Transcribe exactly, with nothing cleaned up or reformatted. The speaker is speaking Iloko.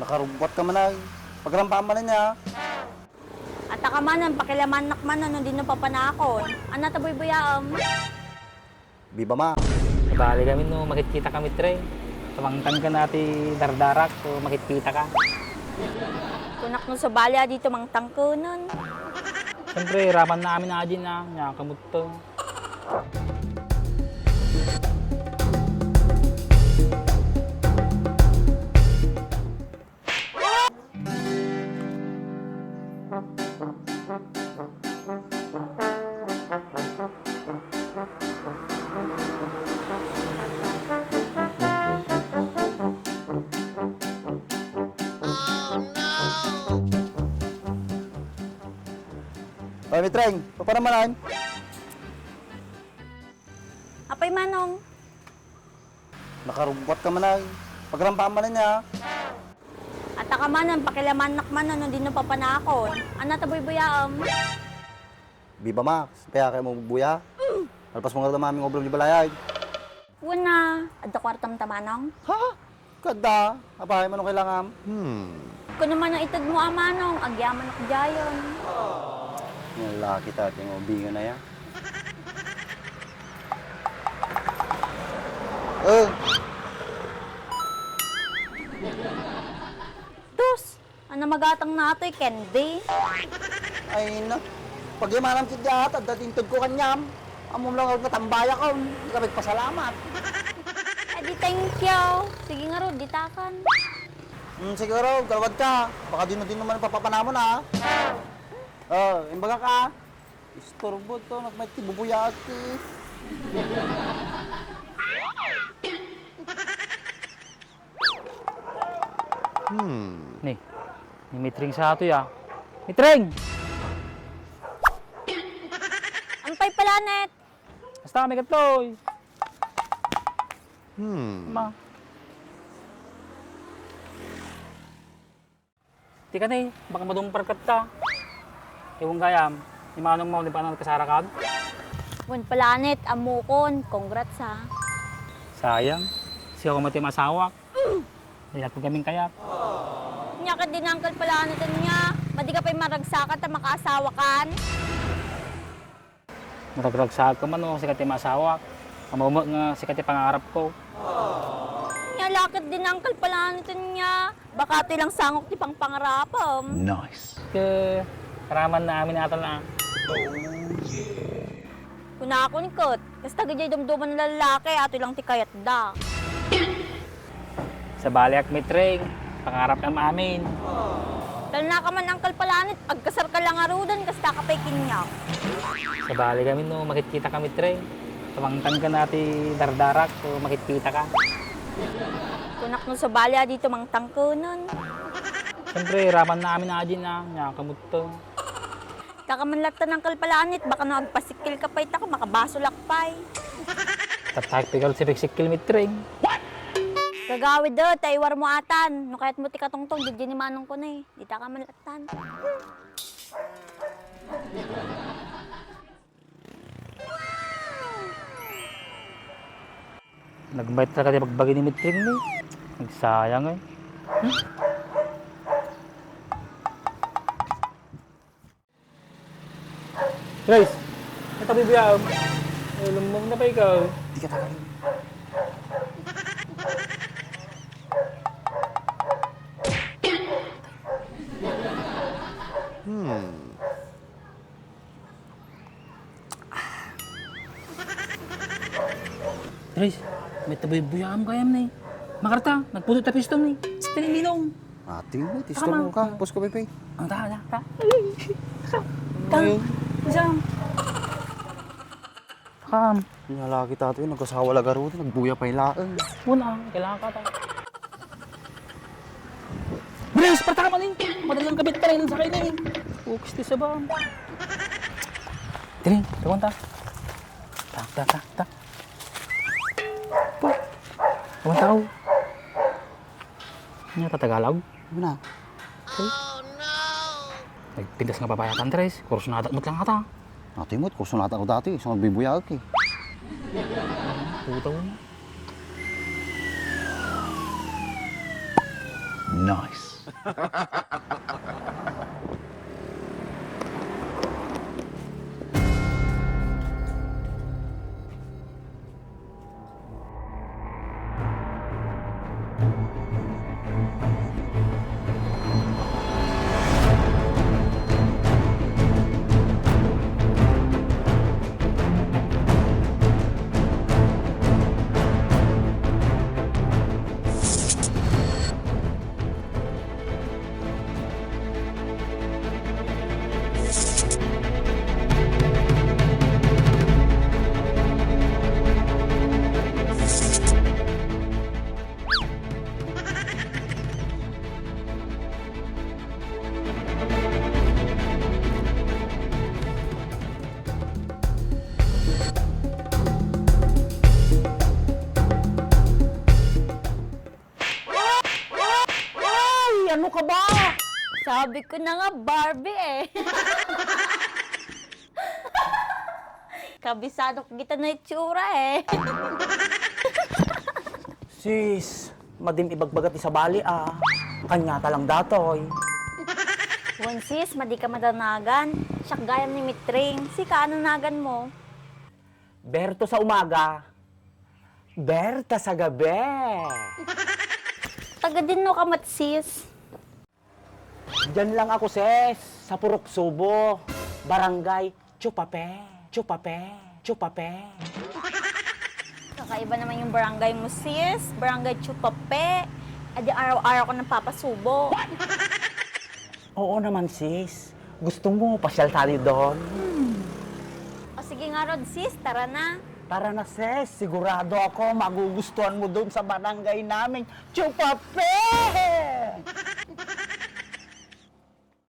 Nakarugwat ka man ay. Pagrampaam man niya. Ata ka manen, pakilamannak manen no dino papanakon. Anna ta buybuyaem? Biba ma. Sabali kami no makitkita kami, Treng. Tumangtang ka na ti dardarak, so makitkita ka. Kunak no sabali a dito mangtangkenen. Siyempre, raman na amin aji na, nya kamutto. Ay, Mitreng, paano man ay? Apay, Manong? Nakarugwat ka man ay. Pagrampaam man niya. Ata ka manen, pakilamannak manen no dino papanakon. Anna ta buybuyaem? Biba ma, kaya kayo magbuya. Alpas mo nga maming obra di balay ay. Wen a, adda kuartam ta, Manong? Ha? Kada, apay, mano kailangan? Hmm. Kuno man ang ited mo, a Manong, agyamanak diayon. Yung laki ta, tingnan mo, bingo na yan. Eh. Tus, ano magatang na atoy, candy? Ay, na. Pagyamanam ti diat, adda tintod ko kanyam. Amom lang nga tambayak, oh. Di ka magpasalamat. Adi, thank you. Sige nga, Rod, ditakan. Hmm, siguro, galwad ka. Baka dino-dino man papapanamon, ha? Oh, imbaga ka. Istorbo to, nagmay ti bubuyaak ti. Hmm. Ni, ni Mitring sa ato ya. Mitring! Ampay palanet! Basta kami katloy. Hmm. Ma. Ti kani, baka madumpar katta. Iwan gayam, ni manong mo, di pa nagkasarakan? Wen palanet, ammokon. Congrats, ha. Sayang. Siya ko mati masawak. Dayat ko kaming kayat. Nya ket di na, Uncle Palanet, nya. Madi ka pay maragsakan ta makaasawakan. Maragragsak ka man, no, sika ti masawak. Ammo met nga sika ti pangarap ko. Nya la ket di na, Uncle Palanet, nya. Baka atoy lang sangok ti pangpangarapem. Nice. Ke, raman na amin ata na. Kunakon ket, kasta gidi dumduman a lallaki, atoy lang ti kayatda. Sabaliak, Mitring, pangarap na amin. Talna ka man, Uncle Palanet, agkasar ka lang aruden, kasta ka pay kaniak. Sabali kami no makitkita kami, Mitring. Tumangtang ka na ti dardarak, so makitkita ka. Kunak no sabali a dito mangtangkenen. Siyempre, raman na amin aji na, nya kamutto. Ita ka man latta, Uncle Palanet, baka no agpasikkel ka pay, ita ka makabasolak pay. Tatayek pigal si siksikkel, Mitring. Gagawid, eh, ta iwar mo atan. No kayat mo ti katungtong, di ni manong ko na eh. Dita ka man lattan. Nagmayat talaga ti pagbagi ni Mitring ni. Nagsayang eh. Hmm? Guys, natabi biya. Ay, lumog na pa ikaw. Di ka tagalin. Hmm. Tres, may taboy-buyaam kayam na eh. Makarta, nagputo ta piston eh. Tiniminong. Ate mo, tisto mo ka. Pus ko, Pepe. Ang ta, ta, ta. Ta. Ayun. Isang. Kam. Yung lalaki tato yun, nagkasawa lagaro, nagbuya pa yung laeng. Una, kailangan ka ta. Bilis, parta ka man eh. Madalang kabit ka na yun sa kayo na eh. Ukis ti sabang. Dali, tawon ta. Tak, tak, tak, tak. Pa. Tawon tao. Ano ta Tagalog? Ano na? Okay. Nagpintas nga babayatan, Tres. Kursunada met lang ata. Ate mo, kursunada ko dati. Sa nagbibuyaag eh. Putaw. Nice. Ay, ano ka ba? Sabi ko na nga, Barbie eh. Kabisado kita na itsura eh. Sis, madim ibagbaga ti sabali a. Kaniata lang datoy. Wen sis, madi ka madanagan. Siak gayam ni Mitring. Sika, ano nagan mo? Berto sa umaga. Berta sa gabi. Taga dinno ka met, sis? Diyan lang ako, sis, sa Purok Subo, Barangay Chupape, Chupape, Chupape. Kakaiba naman yung barangay mo, sis. Barangay Chupape. Adi araw-araw ko nagpapasubo. Oo naman, sis. Gusto mo, pasyal tayo doon? O sige nga, Rod, sis. Tara na. Tara na, sis. Sigurado ako, magugustuhan mo doon sa barangay namin. Chupape!